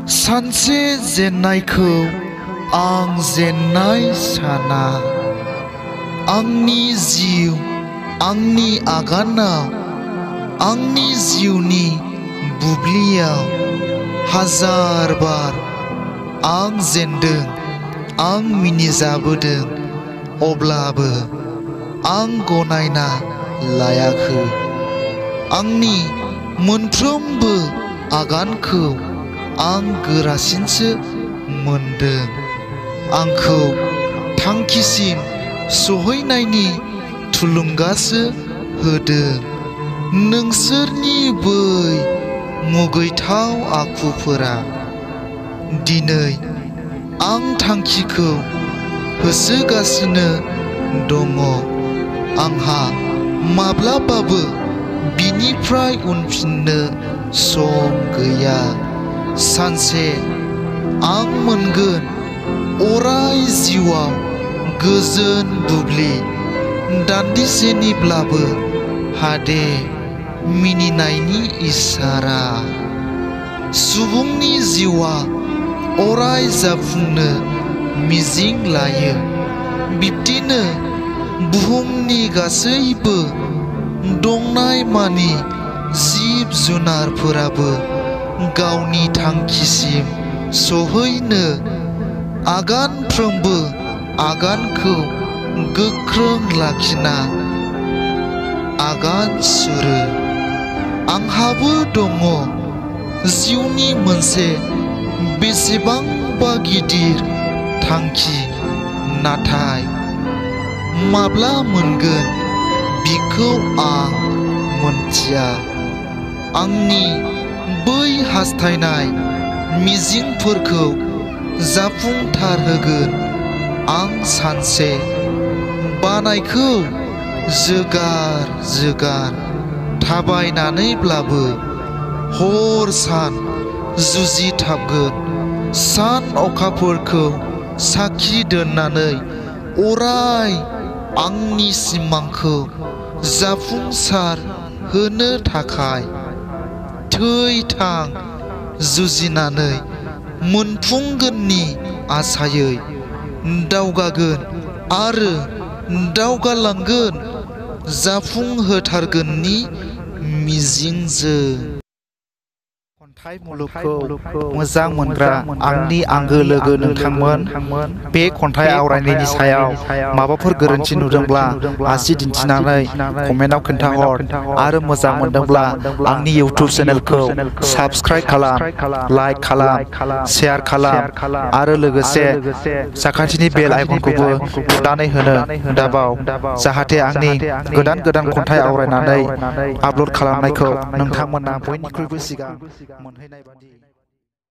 सानसे जेननायखौ आं जेननाय साना। आंनि जिउ आंनि आगानाव आंनि जिउनि बुब्लियाव हाजार बार आं जेनदों, आं मिनिजाबोदों, अब्लाबो आं गनायना लायाखै। आंनि मोनफ्रोमबो आगानखौ आं गोरासिनसो मोनदों। आंखौ थांखिसिम सहैनायनि थुलुंगासो होदों। नोंसोरनि बै मुगैथाव आखुफोरा। दिनै आं थांखिखौ होसोगासिनो दङ। आंहा माब्लाबाबो बिनिफ्राय उनफिननो सम गैया। सानसे आं मोनगोन अराय जिउआव गोजोन बुब्लि, दान्दिसेनिब्लाबो हादे मिनिनायनि इसारा। सुबुंनि जिउआ अराय जाफुंनो मिजिं लायो। बिब्दिनो बुहुमनि गासैबो दंनाय मानि जिब जुनारफोराबो गावनि थांखिसिम सहैनो आगानफ्रोमबो आगानखौ गोख्रों लाखिना आगान सुरो। आंहाबो दङ जिउनि मोनसे बेसेबांबा गिदिर थांखि, नाथाय माब्ला मोनगोन बिखौ आं मोनथिया। आंनि बै हास्थायनाय मिजिंफोरखौ जाफुंसारहोगोन आं सानसे। बानायखौ जोगार जोगार थाबायनानैब्लाबो हर सान जुजिथाबगोन। सान अखाफोरखौ साखि दोननानै अराय आंनि सिमांखौ जाफुंसार होनो थाखाय थै-थां जुजिनानै मोनफुंगोननि आसायै दावगागोन आरो दावगालांगोन, जाफुंहोथारगोननि मिजिंजों। खन्थाइ मुलुगखौ मोजां मोनग्रा आंनि आंगो लोगो नोंथांमोन, बे खन्थाइ आवरायनायनि सायाव माबाफोर गोरोन्थि नुदोंब्ला आसि दिन्थिनानै कमेन्टआव खोन्थाहर आरो मोजां मोनदोंब्ला आंनि इउटिउब चेनेलखौ साबस्क्राइब खालाम, लाइक खालाम, शेयार खालाम आरो लोगोसे साखाथिनि बेल आइकनखौबो थुनानै होनो दाबाव, जाहाथे आंनि गोदान गोदान खन्थाइ आवरायनानै आपल'ड खालामनायखौ नोंथांमोना बयनिख्रुइबो सिगां मोनहैनाय बादि।